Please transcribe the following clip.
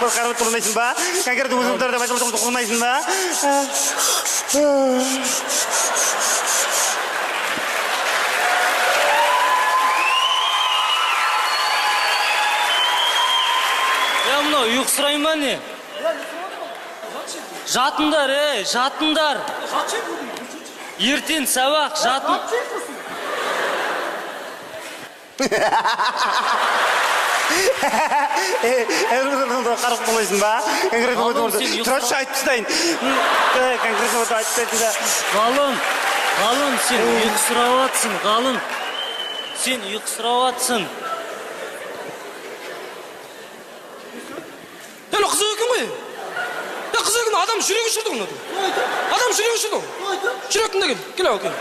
Қарап тұрмайсың ба? Конкретно өзің тұрмайсың ба? Е, мынау ұйқысырай ма не? Жатыңдар, ей, жатыңдар. Ертең сабақ, жатын. Қарап тұрмайсың ба? Конкретно Ғалым, сен ұйықта- Тұрашы, айтып тастайын. Конкретно айтып тастайын да. Ғалым, Ғалым, сен ұйқысырап жатсың, Ғалым. Сен ұйқысырап жатсың. Е, мынау қызық екен ғой. Е, қызық екен, адам жүрегі ұшырды ғой мынау. Адам жүрегі ұшырды ғой. Жүрек тыңда, кел, кел, ал, кел.